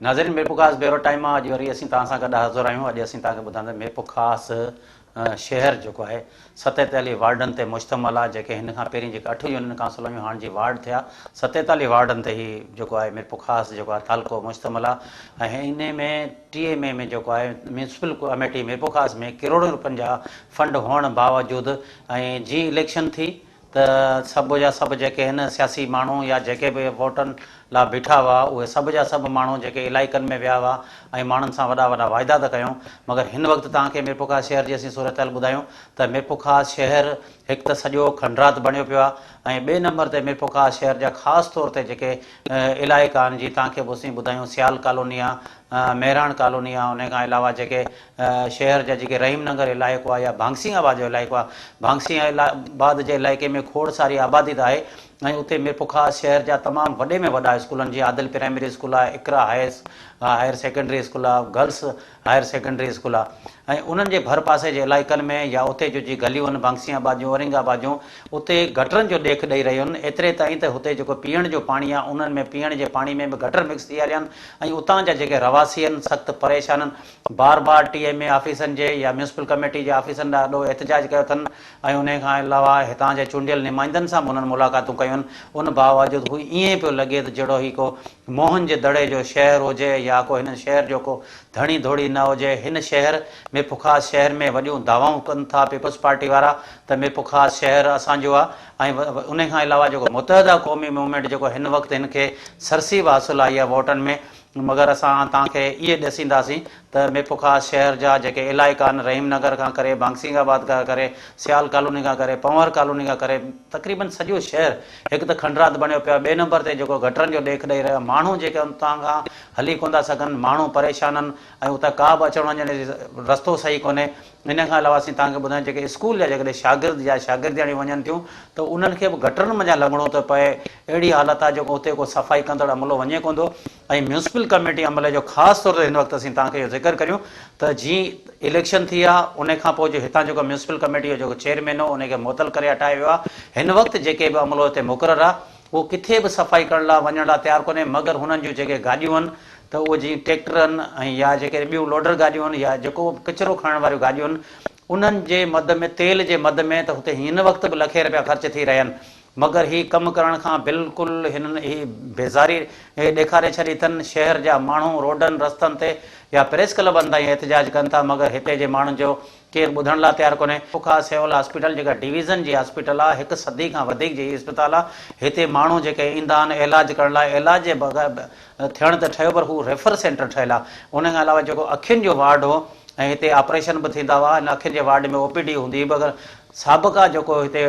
ناظرين Mirpurkhas bureau time مان اڄ وري اسين توهان سان گڏ حاضر آهيون اڄ اسين توهان کي ٻڌائينداسين ميرپورخاص شهر جيڪو آهي 47 وارڊن تي مشتمل آهي جيڪي هن کان پهرين جيڪي اٺ يونين ڪائونسل هيون هاڻ جي وارڊ ٿيا 47 وارڊن تي هي جيڪو آهي ميرپورخاص جيڪو آهي تعلقو مشتمل آهي ۽ انهي ۾ ٽي ايم اي ۾ جيڪو آهي ميونسپل ڪميٽي ميرپورخاص ۾ ڪروڙين روپين جا فنڊ هئڻ باوجود ۽ جي اليڪشن ٿي ته سڀ جا سڀ جيڪي هن سياسي ماڻهو يا جيڪي به ووٽن لا بيٺا هئا اهي سڀ جا سڀ ماڻهو جيڪي علائقن ۾ ويا هئا ۽ ماڻهن سان وڏا وڏا واعدا ته ڪيون مگر هن وقت توهان کي ميرپورخاص شهر جي اسين صورتحال ٻڌايون ته ميرپورخاص شهر هڪ ته سڄو کنڊرات بڻيو پيو آهي ۽ ٻئي نمبر تي ميرپورخاص شهر جا خاص طور تي جيڪي علائقا آهن جي توهان کي به اسين ٻڌايون سيال ڪالوني آهي مهراڻ ڪالوني آ انهي کان علاوه جيڪي شهر جا جيڪي رحيم ننگر علائقو آ يا ڀانگسين آباد جو علائقو آ ڀانگسين آباد جي علائقي ۾ کوڙ ساري آبادي ته آهي ۽ اتي ميرپورخاص شهر جا تمام وڏي ۾ وڏا اسڪولن جيئن عادل پرائمري اسڪول آ اقرا هائر سيڪنڊري اسڪول آ گرلس هائر سيڪنڊري اسڪول آ ۽ انهن جي ڀر پاسي جي علائقن ۾ يا اتي جو جي گليون آهن ڀانگسين آباد جون اورنگ آباد جون اتي گٽرن جو ڏيک ڏئي رهيون آهن ايتري تائين ته هتي جيڪو پيئڻ جو پاڻي آ انهن ۾ پيئڻ جي پاڻي ۾ به گٽر مڪس ٿي هليا آهن ۽ اتان جا جيڪي رهواسي آهن سخت پريشان آهن بار بار ٽي ايم اي آفيسن جي يا ميونسپل ڪميٽي جي آفيسن ڏانهن آڏو احتجاج ڪيو اٿن ۽ انهي کان علاوه هتان جي چونڊيل نمائندن سان به انهن ملاقاتون ڪيون آهن ان باوجود هو ائين پيو لڳي ته جهڙو هي ڪو موهن جي دڙي جو شهر هجي يا ڪو هن شهر جو ڪو ڌڻي ڌوڙي نه هجي هن شهر ميرپورخاص شهر ۾ وڏيون دعوائون ڪن ٿا پيپلز پارٽي وارا ته ميرپورخاص شهر اسان جو آ ۽ انهي کان علاوه جيڪو متحده قومي موومينٽ جيڪو هن وقت هن کي سرسي به حاصل آئي آ ووٽن ۾ مگر اسان توهان کي اهي ڏسينداسين ته ميرپورخاص شهر جا جيڪي علائقا آهن رحيم نگر کان ڪري بانگسنگ آباد کان ڪري سيال ڪالوني کان ڪري پنهور ڪالوني کان ڪري تقريبن سڄو شهر هڪ ته کنڊرات بڻيو پيو آهي ٻئي نمبر تي جيڪو گٽرن جو ڏيک ڏئي رهيو آهي ماڻهو جيڪي اتان کان هلي ڪونه ٿا سگهن ماڻهو پريشان آهن ۽ اتان ڪا به اچڻ وڃڻ جي رستو صحيح ڪونهي ان کان علاوه اسين توهان کي ٻڌايون جيڪي اسڪول جا جيڪڏهن شاگرد يا شاگردياڻيون وڃن ٿيون ته انهن کي به گٽرن منجهان لنگهڻو ٿو پئي اهڙي حالت آهي جيڪو اتي ڪو صفائي ڪندڙ عملو وڃي ڪونه ٿو ۽ ميونسپل ڪميٽي عملي جو خاص طور تي هن وقت اسين توهان کي اهو ذڪر ڪريون ته جي اليڪشن ٿي آهي ان کان پوء جو هتان جيڪو ميونسپل ڪميٽي جو جيڪو چيئرمين هو ان کي معطل ڪري هٽايو ويو آهي هن وقت جيڪي به عملو هتي مقرر آهي اهو ڪٿي به صفائي ڪرڻ لاء وڃڻ لاء تيار ڪونهي مگر هنن جون جيڪي گاڏيون آهن ته اهي جيئن ٽريڪٽر آهن ۽ يا جيڪي ٻيون لوڊر گاڏيون آهن يا جيڪو به ڪچرو کڻڻ واريون گاڏيون آهن انهن جي مد ۾ تيل جي مد ۾ ته هتي هن وقت به لکين رپيا خرچ ٿي رهيا آهن مگر هي ڪم ڪرڻ کان بلڪل هنن هي بيزاري ڏيکاري ڇڏي اٿن شهر جا ماڻهو روڊن رستن تي يا پريس ڪلبن تائين احتجاج ڪن ٿا مگر هتي جي ماڻهن جو ڪير ٻڌڻ لاء تيار ڪونهي. پوکا سول هاسپيٽل جيڪا ڊويزن جي هاسپيٽل آ هڪ صدي کان وڌيڪ جي هي اسپتال آ هتي ماڻهو جيڪي ايندا آهن علاج ڪرڻ لاء علاج جي بغير ٿيڻ ته ٺهيو پر هو ريفر سينٽر ٺهيل آ ان کان علاوه جيڪو اکين جو وارڊ هو ۽ هتي آپريشن به ٿيندا هئا ان اکين جي وارڊ ۾ او پي ڊي هوندي هئي مگر سابقه جيڪو هتي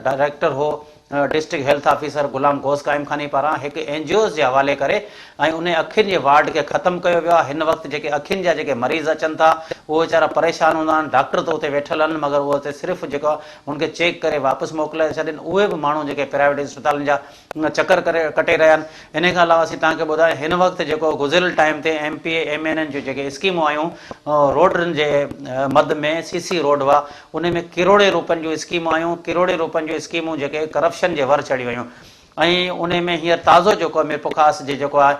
ڊائريڪٽر هو district health officer Ghulam Ghaus Qaimkhani پاران هڪ اين جي اوز جي حوالي ڪري ۽ انهي اکين جي وارڊ کي ختم ڪيو ويو آهي هن وقت جيڪي اکين جا جيڪي مريض اچن ٿا اهي ويچارا پريشان هوندا آهن ڊاڪٽر ته اتي ويٺل آهن مگر اهي اتي صرف جيڪو ان کي چيڪ ڪري واپس موڪلائي ڇڏين اهي به ماڻهو جيڪي پرائيويٽ اسپتالن جا چڪر ڪري ڪٽي رهيا آهن انهي کان علاوه اسين توهان کي ٻڌايون هن وقت جيڪو گذريل ٽائيم تي ايم پي اي ايم اين اين جون جيڪي اسڪيمون آيون روڊن جي مد ۾ سي سي روڊ هئا انهي ۾ ڪروڙين روپين جون اسڪيمون آيون ڪروڙين روپين جون اسڪيمون جيڪي ڪرپشن جي ور چڙهي ويون ۽ انهي ۾ هينئر تازو جيڪو ميرپورخاص جي جيڪو آهي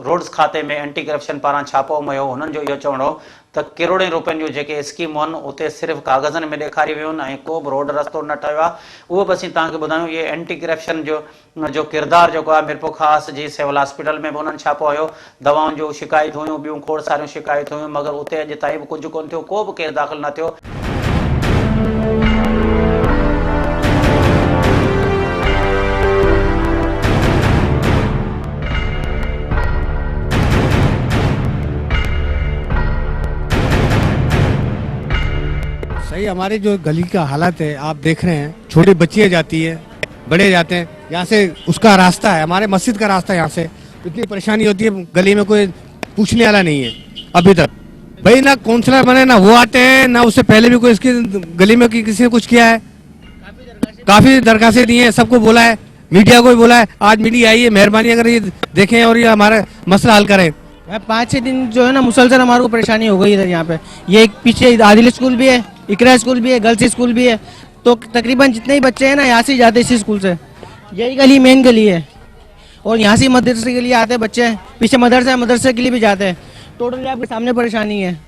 روڊز کاتي ۾ اينٽي ڪرپشن پاران ڇاپو هنيو هنن جو اهو چوڻ هو ته ڪروڙين روپين جون جيڪي اسڪيمون آهن اتي صرف ڪاغذن ۾ ڏيکاريون ويون آهن ۽ ڪو به روڊ رستو نه ٺهيو آهي اهو به اسين توهان کي ٻڌايون اهي اينٽي ڪرپشن جو جو ڪردار جيڪو آهي ميرپورخاص جي سول هاسپيٽل ۾ به انهن ڇاپو هنيو دوائن جون شڪايتون هيون ٻيون کوڙ ساريون شڪايتون هيون مگر اتي اڄ تائين به ڪجهه ڪونه ٿيو ڪو به ڪيس داخل نه ٿيو. सही हमारे जो गली का हालत है आप देख रहे हैं छोटी बच्चियां जाती है बड़े जाते हैं यहाँ से उसका रास्ता है हमारे मस्जिद का रास्ता है यहाँ से इतनी परेशानी होती है गली में कोई पूछने वाला नहीं है अभी तक भाई ना काउंसलर बने ना वो आते हैं ना उससे पहले भी कोई इसकी गली में किसी ने कुछ किया है। काफी दरखास्तें दी हैं, सबको बोला है, मीडिया को भी बोला है। आज मीडिया आई है, मेहरबानी अगर ये देखें और ये हमारा मसला हल करें। भाई 5-6 दिन जो है ना मुसलसल हमारे को परेशानी हो गई इधर यहाँ पे। ये एक पीछे आदिल स्कूल भी है, इकरा स्कूल भी है, गर्ल्स स्कूल भी है, तो तकरीबन जितने ही बच्चे हैं ना यहाँ से ही जाते हैं इसी स्कूल से। यही गली मेन गली है और यहाँ से मदरसे के लिए आते हैं बच्चे, पीछे मदरसा है, मदरसे के लिए भी जाते हैं। टोटली आपके सामने परेशानी है।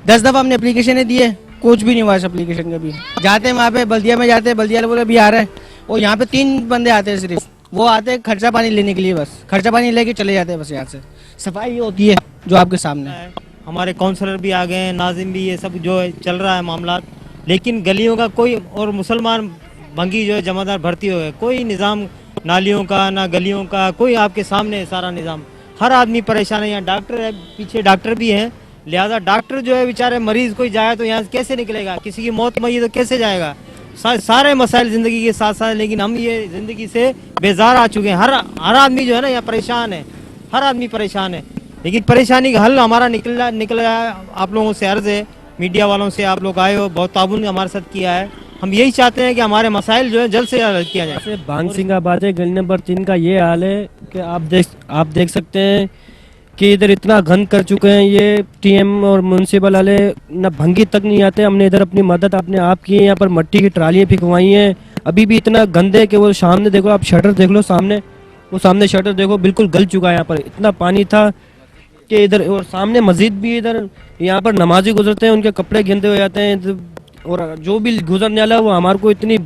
10 दफ़ा हमने एप्लीकेशन दिए, कुछ भी नहीं हुआ इस एप्लीकेशन का भी। जाते हैं वहाँ पे बल्दिया में जाते हैं, बल्दिया वाले बोले अभी आ रहे हैं। और यहाँ पे 3 बंदे आते हैं सिर्फ, वो आते हैं खर्चा पानी लेने के लिए, बस खर्चा पानी लेके चले जाते हैं बस। यहाँ से सफाई होती है जो आपके सामने है। हमारे काउंसलर भी आ गए हैं, नाजिम भी, ये सब जो है चल रहा है मामला, लेकिन गलियों का कोई और मुसलमान भंगी जो है जमादार भर्ती हो गए, कोई निज़ाम नालियों का ना गलियों का कोई, आपके सामने है सारा निज़ाम। हर आदमी परेशान है। यहाँ डॉक्टर है, पीछे डॉक्टर भी हैं, लिहाजा डॉक्टर जो है बेचारे मरीज़ कोई जाए तो यहाँ से कैसे निकलेगा, किसी की मौत मरी तो कैसे जाएगा। सारे मसाइल ज़िंदगी के साथ साथ, लेकिन हम ये ज़िंदगी से बेजार आ चुके हैं। हर हर आदमी जो है ना यहाँ परेशान है, हर आदमी परेशान है, लेकिन परेशानी का हल हमारा निकला निकला है। आप लोगों से अर्ज़ है, मीडिया वालों से, आप लोग आए हो, बहुत ताबुन हमारे साथ किया है। हम यही चाहते हैं कि हमारे मसाइल जो है जल्द से जल्द हल किया जाए। से भान सिंगाबाद है, गली नंबर 3 का ये हाल है कि आप देख सकते हैं कि इधर इतना गंद कर चुके हैं ये टीएम और म्यूनसिपल वाले, न भंगी तक नहीं आते। हमने इधर अपनी मदद अपने आप की है, यहाँ पर मट्टी की ट्रालियाँ फिकवाई हैं, अभी भी इतना गंद है कि वो सामने देखो आप, शटर देख लो सामने, वो सामने शटर देखो बिल्कुल गल चुका है। यहाँ पर इतना पानी था कि इधर, और सामने मस्जिद भी, इधर यहाँ पर नमाजी गुजरते हैं, उनके कपड़े गंदे हो जाते हैं, और जो भी गुजरने वाला है वो हमारे को इतनी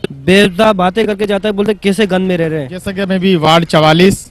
बेइज्जत बातें करके जाता है, बोलते कैसे गंद में रह रहे हैं। जैसा कि मैं भी वार्ड 44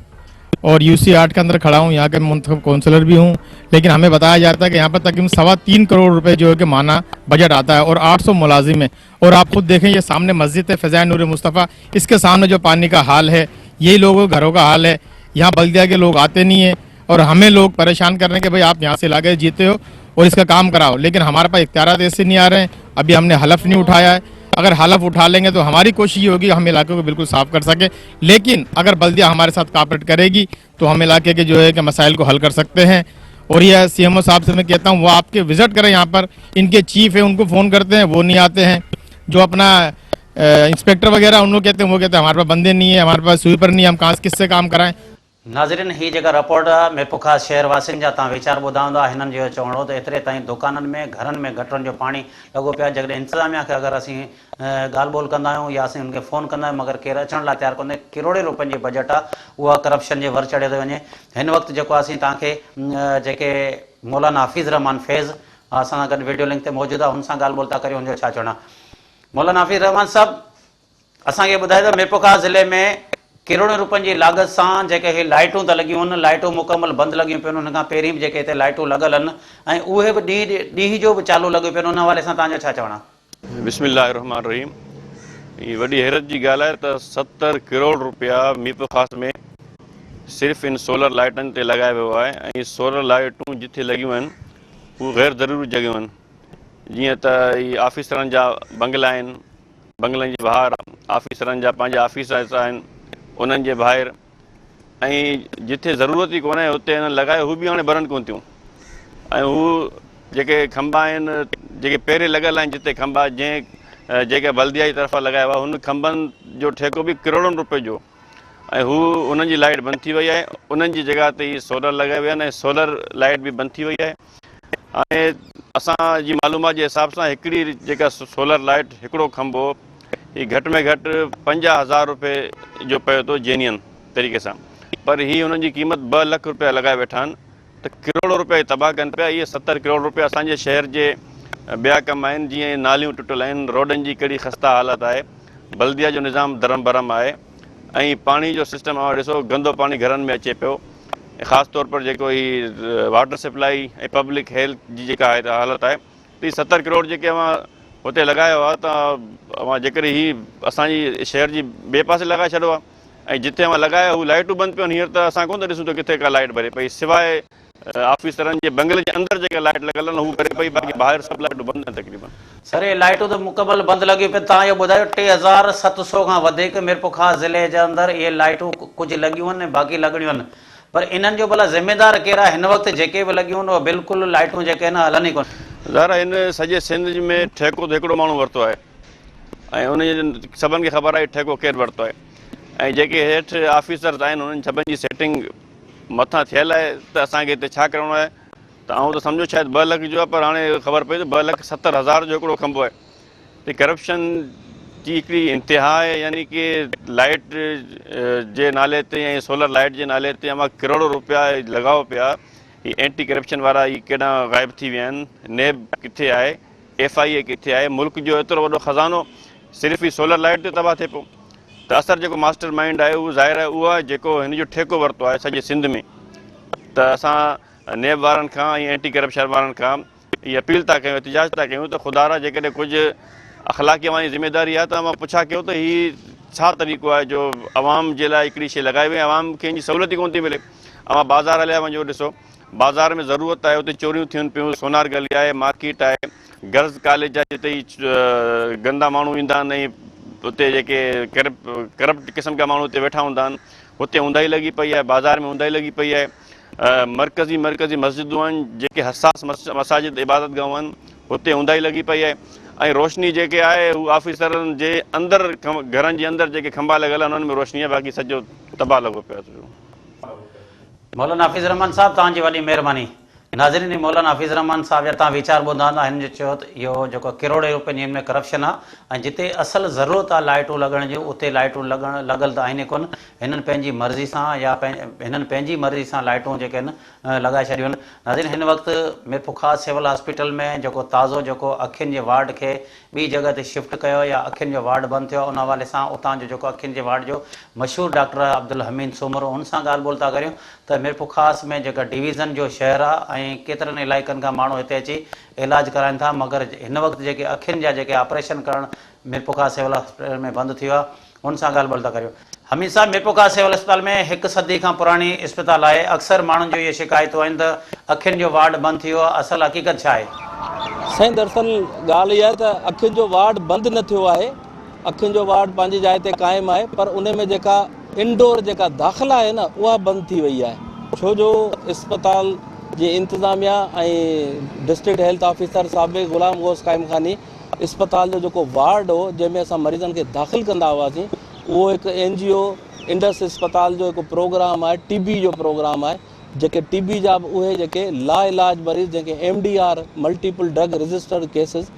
और यूसी 8 के अंदर खड़ा हूँ, यहाँ के मुंतखब काउंसलर भी हूँ, लेकिन हमें बताया जाता है कि यहाँ पर तकरीबन 3.25 करोड़ रुपए जो है कि माना बजट आता है और 800 मुलाजिम है। और आप खुद देखें, ये सामने मस्जिद है फैज़ान नूर मुस्तफ़ा, इसके सामने जो पानी का हाल है, यही लोगों के घरों का हाल है। यहाँ बल्दिया के लोग आते नहीं हैं और हमें लोग परेशान कर रहे हैं कि भाई आप यहाँ से इलाके जीते हो और इसका काम कराओ, लेकिन हमारे पास इख्तियारात ऐसे नहीं आ रहे हैं। अभी हमने हलफ नहीं उठाया है, अगर हलफ उठा लेंगे तो हमारी कोशिश ये होगी हम इलाके को बिल्कुल साफ़ कर सकें, लेकिन अगर बल्दिया हमारे साथ कोऑपरेट करेगी तो हम इलाके के जो है कि मसाइल को हल कर सकते हैं। और यह सीएमओ साहब से मैं कहता हूँ वो आपके विज़िट करें, यहाँ पर इनके चीफ है उनको फ़ोन करते हैं वो नहीं आते हैं, जो अपना इंस्पेक्टर वगैरह उन लोग कहते हैं, वो कहते हैं हमारे पास बंदे नहीं है, हमारे पास स्वीपर नहीं है, हम कहाँ से किससे काम कराएं। नाज़रीन, ही जेका रिपोर्ट आहे मीरपुरखास शहर वासियुनि जा तव्हां वीचार ॿुधा हूंदा। हिननि जो चवणु हो त एतिरे ताईं दुकाननि में, घरनि में गटरनि जो पाणी लॻो पियो आहे। जेकॾहिं इंतिज़ामिया खे अगरि असीं ॻाल्हि ॿोल कंदा आहियूं या असीं उनखे फ़ोन कंदा आहियूं, मगर केरु अचण लाइ तयारु कोन्हे। करोड़े रुपयनि जी बजट आहे, उहा करप्शन जे वर चढ़े थो वञे। हिन वक़्तु जेको असीं तव्हांखे जेके मौलाना हफ़ीज़ रहमान फैज़ असां सां गॾु वीडियो लिंक ते मौजूदु आहे, हुन सां ॻाल्हि ॿोल था करियूं, हुनजो छा चवणु आहे। मौलाना हफ़ीज़ रहमान साहब, असांखे ॿुधाए त मीरपुरखास ज़िले में करोड़ों रुपयनि जी लागत सां जेके हे लाइटूं त लॻियूं आहिनि, लाइटूं मुकमल बंदि लॻियूं पियूं आहिनि, हुन खां पहिरीं बि जेके हिते लाइटूं लॻल आहिनि ऐं उहे बि ॾींहुं जो बि चालू लॻियूं पियूं आहिनि, उन हवाले सां तव्हांजो छा चवणु आहे? बिस्मिल्लाहिर्रहमानिर्रहीम। हीअ वॾी हैरत जी ॻाल्हि आहे त 70 करोड़ रुपया मीरपुरखास में सिर्फ़ इन सोलर लाइटनि ते लॻायो वियो आहे ऐं सोलर लाइटूं जिथे लॻियूं आहिनि उहे गैर ज़रूरी जॻहियूं आहिनि, जीअं त ही ऑफिसरनि जा बंगला आहिनि, बंगलनि जे ॿाहिरि ऑफिसरनि जा पंहिंजा ऑफिस आहिनि उन्हनि जे ॿाहिरि, ऐं जिथे ज़रूरत ई कोन्हे उते हिननि लॻायो, हू बि हाणे भरनि कोन थियूं। ऐं हू जेके खंबा आहिनि, जेके पहिरें लॻल आहिनि जिते खंबा, जंहिं जेके बल्दिया जी तरफ़ां लॻाया हुआ, हुन खंबनि जो ठेको बि करोड़नि रुपए जो, ऐं हू उन्हनि जी लाइट बंदि थी वई आहे, उन्हनि जी जॻह ते ई सोलर लॻाया विया आहिनि ऐं सोलर लाइट बि बंदि थी वई आहे। हाणे असांजी मालूमात जे हिसाब सां हिकिड़ी जेका सोलर लाइट हिकिड़ो खंबो ही घटि में घटि 50,000 रुपए जो पए थो जेन्युइन तरीक़े सां, पर ही हुननि जी क़ीमत 2 लख रुपया लॻाए वेठा आहिनि त करोड़ो रुपया तबाह कनि पिया। इहे 70 करोड़ रुपया असांजे शहर जे ॿिया कम आहिनि, जीअं नालियूं टुटियल आहिनि, रोडनि जी कहिड़ी ख़स्ता हालत आहे, बल्दिया जो निज़ाम दरम बरम आहे ऐं पाणी जो सिस्टम अवां ॾिसो गंदो पाणी घरनि में अचे पियो। ख़ासि तौर पर जेको ही वाटर सप्लाई ऐं पब्लिक हेल्थ जी जेका आहे हालत आहे, त ही 70 करोड़ जेके अवां हुते लॻायो आहे त अवां जेकॾहिं ही असांजी शहर जी ॿिए पासे लॻाए छॾियो आहे ऐं जिथे अवां लॻायो हू लाइटूं बंदि पियूं आहिनि, हींअर त असां कोन था ॾिसूं त किथे का लाइट भरे पई, सिवाए ऑफिसरनि जे बंगले जे अंदरि जेका लाइट लॻल आहिनि हू भरे पई, बाक़ी ॿाहिरि सभु लाइटूं बंदि आहिनि तक़रीबन। सर, इहे लाइटूं त मुकमल बंदि लॻियूं पियूं, तव्हां इहो ॿुधायो 3700 खां वधीक मीरपुरखास ज़िले जे अंदरि इहे लाइटूं कुझु लॻियूं आहिनि ऐं बाक़ी लॻणियूं आहिनि, पर इन्हनि जो भला ज़िम्मेदार केरु आहे? हिन वक़्तु जेके बि लॻियूं आहिनि उहे बिल्कुलु लाइटूं जेके आहिनि हलनि ई कोन। ज़ाहिर आहे हिन सॼे सिंध में ठेको त हिकिड़ो माण्हू वरितो आहे ऐं उन सभिनि खे ख़बर आहे ठेको केरु वरितो आहे ऐं जेके हेठि ऑफिसर्स आहिनि उन्हनि सभिनि जी सेटिंग मथां थियल आहे त असांखे हिते छा करिणो आहे। त आउं त सम्झो शायदि 2 लख जो आहे, पर हाणे ख़बर पई त 2,70,000 जो हिकिड़ो खंबो आहे। त करप्शन جي هڪڙي انتها آهي يعني ڪي لائيٽ جي نالي تي ۽ سولر لائيٽ جي نالي تي اوهان ڪروڙو روپيا لڳاؤ پيا هي اينٽي ڪرپشن وارا هي ڪيڏانهن غائب ٿي ويا آهن نيب ڪٿي آهي ايف I اي ڪٿي آهي ملڪ جو ايترو وڏو خزانو صرف هي سولر لائيٽ تي تباهه ٿئي پيو ته اصل جيڪو ماسٽر مائنڊ آهي اهو ظاهر آهي اهو آهي جيڪو هن جو ٺيڪو ورتو آهي سڄي سنڌ ۾ ته اسان نيب وارن کان ۽ اينٽي ڪرپشن وارن کان هي اپيل ٿا ڪيون احتجاج ٿا ڪيون ته خدارا جيڪڏهن ڪجهه اخلاقي اوهان جي ذميداري آهي ته اوهان پڇا ڪيو ته هي ڇا طريقو آهي جو عوام جي لاء هڪڙي شيء لڳائي وئي عوام کي ان جي سهولت ئي ڪونه ٿي ملي اوهان بازار هليا وڃو ڏسو بازار ۾ ضرورت آهي اتي چوريون ٿين پيون سونار گلي آهي مارڪيٽ آهي گرلز ڪاليج آهي جتي هي گندا ماڻهو ايندا آهن ۽ اتي جيڪي ڪرپٽ قسم جا ماڻهو اتي ويٺا هوندا آهن اتي اونداهي لڳي پئي آهي بازار ۾ اونداهي لڳي پئي آهي مرڪزي مرڪزي مسجدون آهن جيڪي حساس مساجد عبادت گاهون آهن اتي اونداهي لڳي پئي آهي ۽ روشني جيڪي آهي هو آفيسرن جي اندر گهرن جي اندر جيڪي کنڀا لڳل آهن انهن ۾ روشني آهي باقي سڄو تباهه لڳو پيو آهي. مولانا حفيظ الرحمان صاحب توهان جي وڏي مهرباني. ناظرين هي مولانا حفيظ الرحمان صاحب جا توهان ويچار ٻڌا هوندا هن جو چيو ته اهو جيڪو ڪروڙين روپين جي هن ۾ ڪرپشن آهي ۽ جتي اصل ضرورت آهي لائيٽون لڳڻ جون اتي لائيٽون لڳڻ لڳل ته آهن ئي ڪونه هنن پنهنجي مرضي سان يا هنن پنهنجي مرضي سان لائيٽون جيڪي آهن لڳائي ڇڏيون آهن. ناظرين هن وقت ميرپورخاص سول هاسپيٽل ۾ جيڪو تازو جيڪو اکين جي وارڊ کي ٻي جڳهه تي شفٽ ڪيو يا اکين جو وارڊ بند ٿيو آهي ان حوالي سان اتان جو جيڪو اکين جي وارڊ جو مشهور ڊاڪٽر آهي عبدالحميد سومرو ان سان ڳالهه ٻولهه ٿا ڪريون ته ميرپورخاص ۾ جيڪا ڊويزن جو شهر آهي ۽ ڪيترن علائقن کان ماڻهو هتي اچي علاج ڪرائن ٿا مگر هن وقت جيڪي اکين جا جيڪي آپريشن ڪرڻ ميرپورخاص سول هاسپيٽل ۾ بند ٿي ويو آهي هن سان ڳالهه ٻولهه ٿا ڪريون. حميد صاحب ميرپورخاص سول اسپتال ۾ هڪ صدي کان پراڻي اسپتال آهي اڪثر ماڻهن جو اهي شڪايتون آهن ته اکين جو وارڊ بند ٿي ويو آهي اصل حقيقت ڇا آهي؟ سائين دراصل ڳالهه اها آهي ته اکين جو وارڊ بند نه ٿيو آهي اکين جو وارڊ پنهنجي جاء تي قائم آهي پر ان ۾ جيڪا انڊور جيڪا داخلا آهي نه اها بند ٿي وئي آهي ڇو جو اسپتال جي انتظاميا ۽ ڊسٽرڪٽ هيلٿ آفيسر سابق غلام غوث قائم خاني اسپتال جو جيڪو وارڊ هو جنهن ۾ اسان مريضن کي داخل ڪندا هئاسين اهو هڪ اين جي او انڊس اسپتال جو هڪ پروگرام آهي ٽي بي جو پروگرام آهي جيڪي ٽي بي جا به اهي جيڪي لا علاج مريض جنهن کي M D R multiple drug resistant cases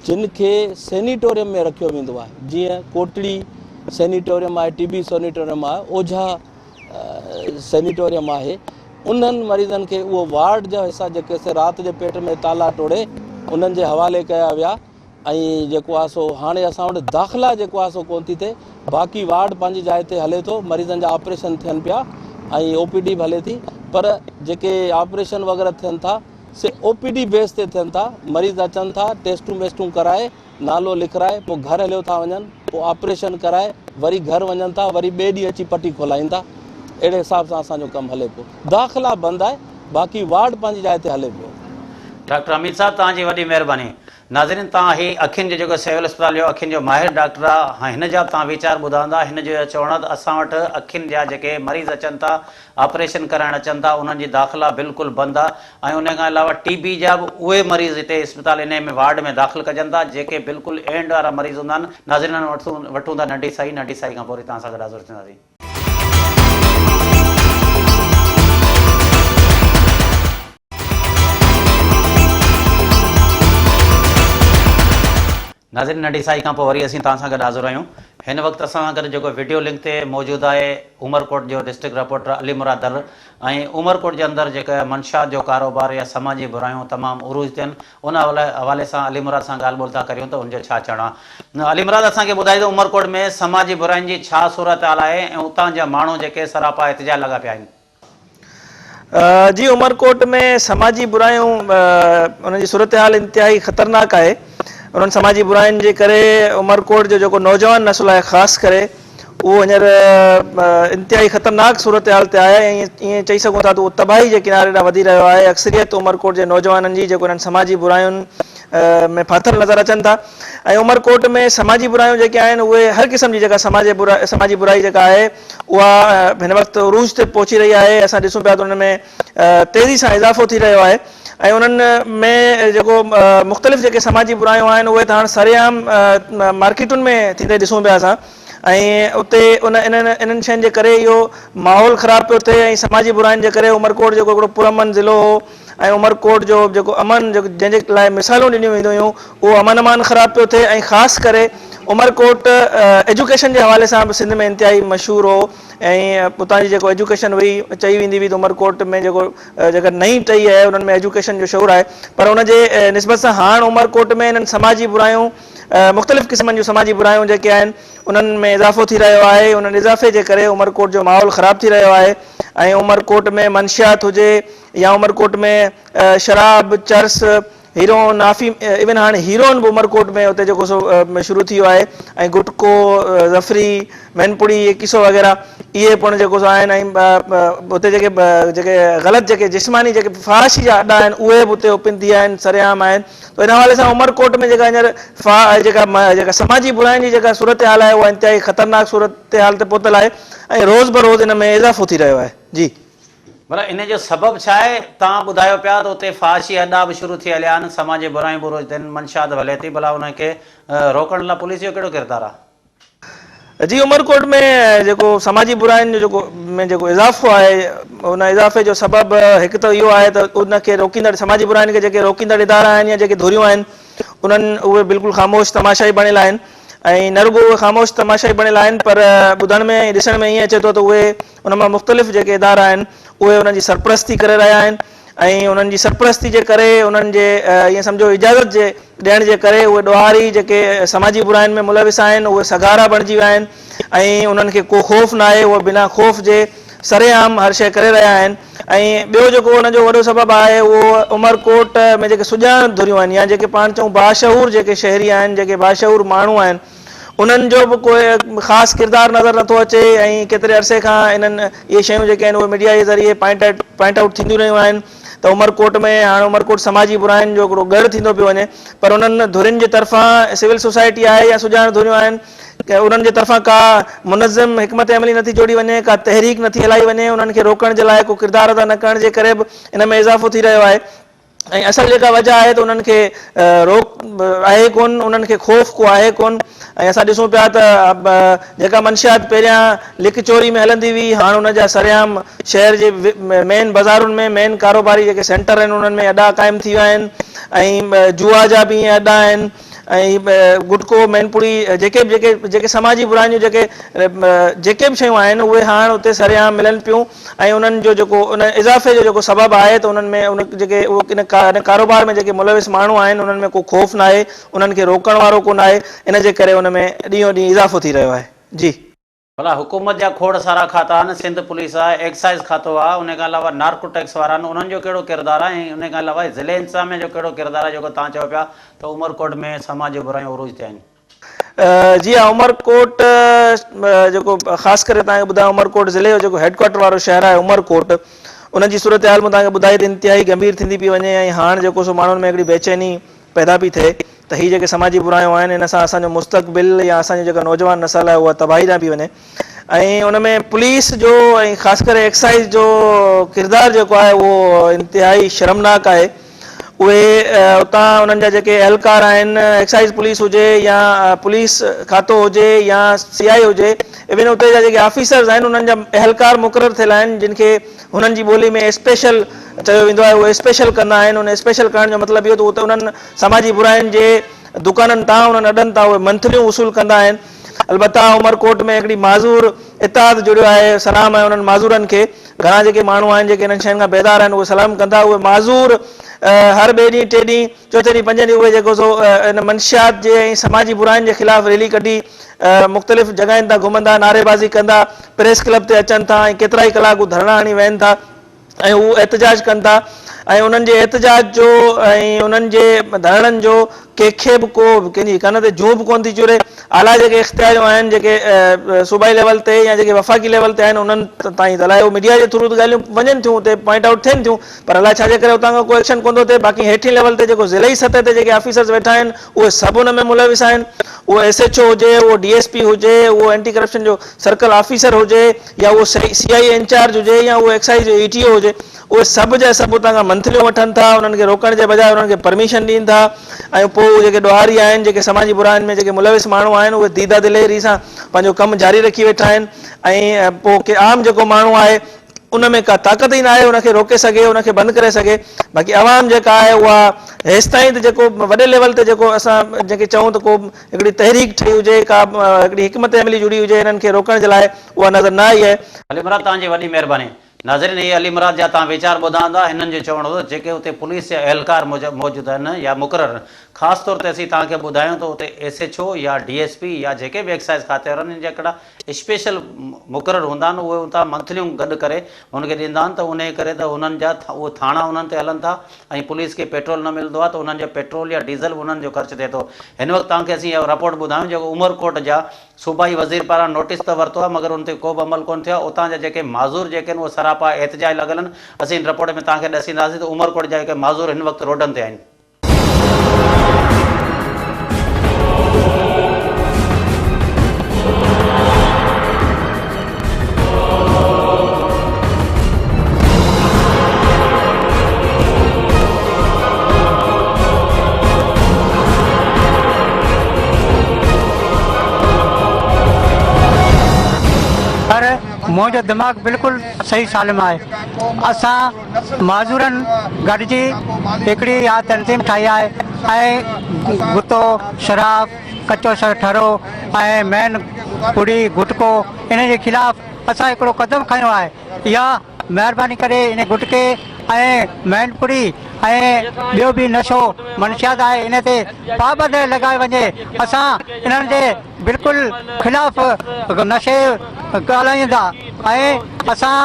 جن کي سينيٽوريم ۾ رکيو ويندو آهي جيئن ڪوٽڙي سينيٽوريم آهي ٽي بي سينيٽوريم آهي اوجها سينيٽوريم آهي انهن مريضن کي اهو وارڊ جا حصا جيڪي سي رات جي پيٽ ۾ تالا ٽوڙي انهن جي حوالي ڪيا ويا ۽ جيڪو آهي سو هاڻي اسان وٽ داخلا جيڪو آهي سو ڪونه ٿي ٿئي باقي وارڊ پنهنجي جاء تي هلي ٿو مريضن جا آپريشن ٿين پيا ۽ او پي ڊي به هلي ٿي پر جيڪي آپريشن وغيره ٿين ٿا سي او پي ڊي بيس تي ٿين ٿا مريض اچن ٿا ٽيسٽون ويسٽون ڪرائي نالو لکرائي پوء گهر هليو ٿا وڃن، پوء آپريشن ڪرائي وري گهر وڃن ٿا، وري ٻئي ڏينهن اچي پٽي کولائين ٿا. اهڙي حساب سان اسان جو ڪم هلي پيو. داخلا بند آهي، باقي وارڊ پنهنجي جاء تي هلي پيو. ڊاڪٽر حميد صاحب توهان جي وڏي مهرباني. ناظرين توهان هي اکين جو جيڪو سول اسپتال جو اکين جو ماهر ڊاڪٽر آ هن جا به توهان ويچار ٻڌا هوندا هن جو اهو چوڻ آ ته اسان وٽ اکين جا جيڪي مريض اچن ٿا آپريشن ڪرائڻ اچن ٿا انهن جي داخلا بلڪل بند آ ۽ ان کان علاوه ٽي بي جا به اهي مريض هتي اسپتال انهي ۾ وارڊ ۾ داخل ڪجن ٿا جيڪي بلڪل اينڊ وارا مريض هوندا آهن ناظرين هاڻي وٺون ٿا ننڍي سائي ننڍي سائي کان پوء وري توهان سان گڏ حاضر ٿينداسين. ناظرين ننڍي سائي کان پوء وري اسين توهان سان گڏ حاضر آهيون. هن وقت اسان سان گڏ جيڪو وڊيو لنڪ تي موجود آهي عمرڪوٽ جو ڊسٽرڪٽ رپورٽر علي مراد در ۽ عمرڪوٽ جي اندر جيڪا منشيات جو ڪاروبار يا سماجي برايون تمام عروج تي آهن ان حوالي سان علي مراد سان ڳالهه ٻولهه ٿا ڪريون ته ان جو ڇا چوڻ آهي. علي مراد اسان کي ٻڌائي ته عمرڪوٽ ۾ سماجي براين جي ڇا صورتحال آهي ۽ اتان جا ماڻهو جيڪي سراپا احتجاج لڳا پيا آهن. جي عمرڪوٽ ۾ سماجي برايون انهن جي صورتحال انتهائي خطرناڪ آهي انهن سماجي براين جي ڪري عمرڪوٽ جو جيڪو نوجوان نسل آهي خاص ڪري اهو هينئر انتهائي خطرناڪ صورتحال تي آهي ۽ ائين چئي سگهون ٿا ته اهو تباهي جي ڪناري ڏانهن وڌي رهيو آهي اڪثريت عمرڪوٽ جي نوجوانن جي جيڪو انهن سماجي براين ۾ ڦاٿل نظر اچن ٿا ۽ عمرڪوٽ ۾ سماجي برايون جيڪي آهن اهي هر قسم جي جيڪا سماجي برائي جيڪا آهي اها هن وقت عروج تي پهچي رهي آهي، اسان ڏسون پيا ته انهن ۾ تيزي سان اضافو ٿي رهيو آهي ۽ انهن ۾ جيڪو مختلف جيڪي سماجي برايون آهن اهي ته هاڻ سرعام مارڪيٽن ۾ ٿيندي ڏسون پيا اسان ۽ اتي ان انهن انهن شين جي ڪري اهو ماحول خراب پيو ٿئي ۽ سماجي براين جي ڪري عمرڪوٽ جيڪو هڪڙو پرامن ضلعو هو ۽ عمرڪوٽ جو جيڪو امن جيڪو جنهن جي لاء مثالون ڏنيون وينديون هيون اهو امن امان خراب پيو ٿئي ۽ خاص ڪري عمرڪوٽ ايجوڪيشن جي حوالي سان به سنڌ ۾ انتهائي مشهور هو ۽ اتان جي جيڪو ايجوڪيشن هئي چئي ويندي هئي ته عمرڪوٽ ۾ جيڪو جيڪا نئين ٽهي آهي انهن ۾ ايجوڪيشن جو شعور آهي پر ان جي نسبت سان هاڻ عمرڪوٽ ۾ انهن سماجي برايون مختلف قسمن جون سماجي برايون جيڪي آهن انهن ۾ اضافو ٿي رهيو آهي انهن اضافي جي ڪري عمرڪوٽ جو ماحول خراب ٿي رهيو آهي ۽ عمرڪوٽ ۾ منشيات هجي يا عمرڪوٽ ۾ شراب چرس هيروئن آفيم ايون هاڻي هيروئن به عمرڪوٽ ۾ اتي جيڪو سو شروع ٿي ويو آهي ۽ گٽڪو ظفري مينپڙي ڪيسو وغيره اهي پڻ جيڪو سو آهن ۽ اتي جيڪي جيڪي غلط جيڪي جسماني جيڪي فحاشي جا اڏا آهن اهي به اتي اوپن ٿي ويا آهن سرعام آهن ته ان حوالي سان عمرڪوٽ ۾ جيڪا هينئر فا جيڪا جيڪا سماجي براين جي جيڪا صورتحال آهي اها انتهائي خطرناڪ صورتحال تي پهتل آهي ۽ روز بروز ان ۾ اضافو ٿي رهيو آهي جي. ڀلا ان جو سبب ڇا آهي؟ توهان ٻڌايو پيا ته اتي فحاشي اڏا به شروع ٿي هليا آهن، سماجي برايون به عروج تي آهن، منشيات به هلي ٿي، ڀلا انهن کي روڪڻ لاء پوليس جو ڪهڙو ڪردار آهي؟ جي عمرڪوٽ ۾ جيڪو سماجي براين جو جيڪو ۾ جيڪو اضافو آهي ان اضافي جو سبب هڪ ته اهو آهي ته ان کي روڪيندڙ سماجي براين کي جيڪي روڪيندڙ ادارا آهن يا جيڪي ڌريون آهن انهن اهي بلڪل خاموش تماشائي بڻيل آهن ۽ نه رڳو اهي خاموش تماشائي بڻيل آهن پر ٻڌڻ ۾ ۽ ڏسڻ ۾ ائين اچي ٿو ته اهي ان مان مختلف جيڪي ادارا آهن اهي انهن جي سرپرستي ڪري رهيا آهن ۽ انهن جي سرپرستي جي ڪري انهن جي ائين سمجهو اجازت جي ڏيڻ جي ڪري اهي ڏوهاري جيڪي سماجي براين ۾ ملوث آهن اهي سگهارا بڻجي ويا آهن ۽ انهن کي ڪو خوف ناهي اهي بنا خوف جي سرعام هر شيء ڪري رهيا آهن ۽ ٻيو جيڪو ان جو وڏو سبب آهي اهو عمرڪوٽ ۾ جيڪي سڄاڻ ڌريون آهن يا جيڪي پاڻ چئون باشعور جيڪي شهري آهن جيڪي باشعور ماڻهو آهن انهن جو به ڪوئي خاص ڪردار نظر نٿو اچي ۽ ڪيتري عرصي کان انهن اهي شيون جيڪي آهن اهي ميڊيا جي ذريعي پوائنٽ پوائنٽ آئوٽ ٿينديون رهيون آهن ته عمرڪوٽ ۾ هاڻ عمرڪوٽ سماجي براين جو هڪڙو ڳڙهه ٿيندو پيو وڃي پر انهن ڌرين جي طرفان سول سوسائٽي آهي يا سڄاڻ ڌريون آهن انهن جي طرفان ڪا منظم حڪمت عملي نٿي جوڙي وڃي ڪا تحريڪ نٿي هلائي وڃي انهن کي روڪڻ جي لاء ڪو ڪردار ادا نه ڪرڻ جي ڪري به ان ۾ اضافو ٿي رهيو آهي. ۽ اصل جيڪا وجه آهي ته انهن کي روڪ آهي ڪون انهن کي خوف ڪو آهي ڪون ۽ اسان ڏسون پيا ته جيڪا منشيات پهريان لڪ چوري ۾ هلندي هئي هاڻ ان جا سرعام شهر جي مين بازارن ۾ مين ڪاروباري جيڪي سينٽر آهن انهن ۾ اڏا قائم ٿي ويا آهن ۽ جوا جا به ائين اڏا آهن ۽ گٽڪو مين پڙي جيڪي به جيڪي جيڪي سماجي براين جون جيڪي جيڪي به شيون آهن اهي هاڻ اتي سرعام ملن پيون ۽ انهن جو جيڪو ان اضافي جو جيڪو سبب آهي ته انهن ۾ ان جيڪي ان ڪاروبار ۾ جيڪي ملوث ماڻهو آهن انهن ۾ ڪو خوف ناهي انهن کي روڪڻ وارو ڪو ناهي ان جي ڪري ان ۾ ڏينهون ڏينهن اضافو ٿي رهيو آهي جي. ڀلا حڪومت جا کوڙ سارا کاتا آهن، سنڌ پوليس آهي، ايڪسائيز کاتو آهي، ان کان علاوه نارڪوٽڪس وارا آهن، انهن جو ڪهڙو ڪردار آهي ۽ ان کان علاوه ضلعي انتظاميه جو ڪهڙو ڪردار آهي جيڪو توهان چئو پيا ته عمرڪوٽ ۾ سماجي برايون عروج تي آهن. جي ها عمرڪوٽ جيڪو خاص ڪري توهان کي ٻڌايان عمرڪوٽ ضلعي جو جيڪو هيڊ ڪوارٽر وارو شهر آهي عمرڪوٽ ان جي صورتحال مون توهان کي ٻڌائي ته انتهائي گنڀير ٿيندي پئي وڃي ۽ هاڻ جيڪو سو ماڻهن ۾ هڪڙي بيچيني پيدا پئي ٿئي ته هي جيڪي سماجي برايون آهن ان سان اسان جو مستقبل يا اسان جو جيڪا نوجوان نسل آهي اها تباهي ڏانهن پئي وڃي ۽ ان ۾ پوليس جو ۽ خاص ڪري ايڪسائيز جو ڪردار جيڪو آهي اهو انتهائي شرمناڪ آهي اهي اتان انهن جا جيڪي اهلڪار آهن ايڪسائيز پوليس هجي يا پوليس کاتو هجي يا سي آء هجي ايون اتي جا جيڪي آفيسرز آهن انهن جا اهلڪار مقرر ٿيل آهن جن کي هنن جي ٻولي ۾ اسپيشل چيو ويندو آهي اهي اسپيشل ڪندا آهن ان اسپيشل ڪرڻ جو مطلب اهو ته اتي انهن سماجي براين جي دڪانن تان انهن اڏن تان اهي منٿليون وصول ڪندا آهن البته عمرڪوٽ ۾ هڪڙي معذور اتحاد جڙيو آهي، سلام آهي انهن معذورن کي، گهڻا جيڪي ماڻهو آهن جيڪي انهن شين کان بيزار آهن اهي سلام ڪن ٿا، اهي معذور هر ٻئي ڏينهن ٽئين ڏينهن چوٿين ڏينهن پنجين ڏينهن اهي جيڪو سو ان منشيات جي ۽ سماجي براين جي خلاف ريلي ڪڍي مختلف جڳهين تان گهمندا نعريبازي ڪندا پريس ڪلب تي اچن ٿا ۽ ڪيترائي ڪلاڪ هو ڌرڻا هڻي ويهن ٿا. ۽ هو احتجاج ڪن ٿا ۽ انهن جي احتجاج جو ۽ انهن جي ڌرڻن جو ڪنهن کي به ڪو ڪنهن جي ڪن تي جون به ڪونه ٿي چري. اعليٰ جيڪي اختياريون آهن جيڪي صوبائي ليول تي يا جيڪي وفاقي ليول تي آهن انهن تائين ته الائي اهو ميڊيا جي ٿرو ته ڳالهيون وڃن ٿيون اتي پوائنٽ آئوٽ ٿين ٿيون پر الائي ڇا جي ڪري اتان کان ڪو ايڪشن ڪونه ٿو ٿئي باقي هيٺين ليول تي جيڪو ضلعي سطح تي جيڪي آفيسرز ويٺا آهن اهي سڀ ان ۾ ملوث آهن اهو ايس ايڇ او هجي اهو ڊي ايس پي هجي اهو اينٽي ڪرپشن جو سرڪل آفيسر هجي يا اهو سي آء اي انچارج هجي يا اهو ايڪسائيز جو اي ٽي او هجي اهي سڀ جا سڀ اتان کان منٿليون وٺن ٿا انهن کي روڪڻ جي بجاء انهن کي پرميشن ڏين ٿا ۽ پوء اهي جيڪي ڏوهاري آهن جيڪي سماجي براين ۾ جيڪي ملوث ماڻهو آهن اهي ديده دليري سان پنهنجو ڪم جاري رکي ويٺا آهن ۽ پوء عام جيڪو ماڻهو آهي ان ۾ ڪا طاقت ئي ناهي ان کي روڪي سگهي ان کي بند ڪري سگهي باقي عوام جيڪا آهي اها هيستائين ته جيڪو وڏي ليول تي جيڪو اسان جنهن کي چئون ته ڪو هڪڙي تحريڪ ٺهي هجي ڪا هڪڙي حڪمت عملي جڙي هجي انهن کي روڪڻ جي لاء اها نظر نه آئي آهي. علي مراد توهان جي وڏي مهرباني. ناظرين هي علي مراد جا توهان ويچار ٻڌا هوندا هنن جو چوڻ هو ته جيڪي اتي پوليس جا اهلڪار موجود آهن يا مقرر خاص طور تي اسين توهان کي ٻڌايون ته اتي ايس ايڇ او يا ڊي ايس پي يا جيڪي به ايڪسائيز کاتي وارا آهن انهن جا هڪڙا اسپيشل مقرر هوندا آهن اهي اتان منٿليون گڏ ڪري هن کي ڏيندا آهن ته انهي ڪري ته انهن جا اهي ٿاڻا انهن تي هلن ٿا ۽ پوليس کي پيٽرول نه ملندو آهي ته انهن جو پيٽرول يا ڊيزل به انهن جو خرچ ٿئي ٿو هن وقت توهان کي اسين اها رپورٽ ٻڌايون جيڪو عمرڪوٽ جا صوبائي وزير پاران نوٽيس ته ورتو آهي مگر ان تي ڪو به عمل ڪونه ٿيو آهي اتان جا جيڪي معذور جيڪي آهن اهي سراپا احتجاج لڳل آهن اسين هن رپورٽ ۾ توهان کي ڏسينداسين ته عمرڪوٽ جا جيڪي معذور هن وقت روڊن تي آهن. پر منهنجو دماغ بلڪل صحيح سالم آهي. اسان معذورن گڏجي هڪڙي اها تنظيم ٺاهي آهي ۽ گتو، شراب، ڪچو ٺرو ۽ مين پڙي، گٽڪو ان جي خلاف اسان هڪڙو قدم کنيو آهي. اها مهرباني ڪري ان گٽڪي ۽ مين پڙي ۽ ٻيو به نشو منشيات آهي ان تي پابندي لڳائي وڃي. اسان انهن جي بلڪل خلاف نشي ڳالهائيندا ۽ اسان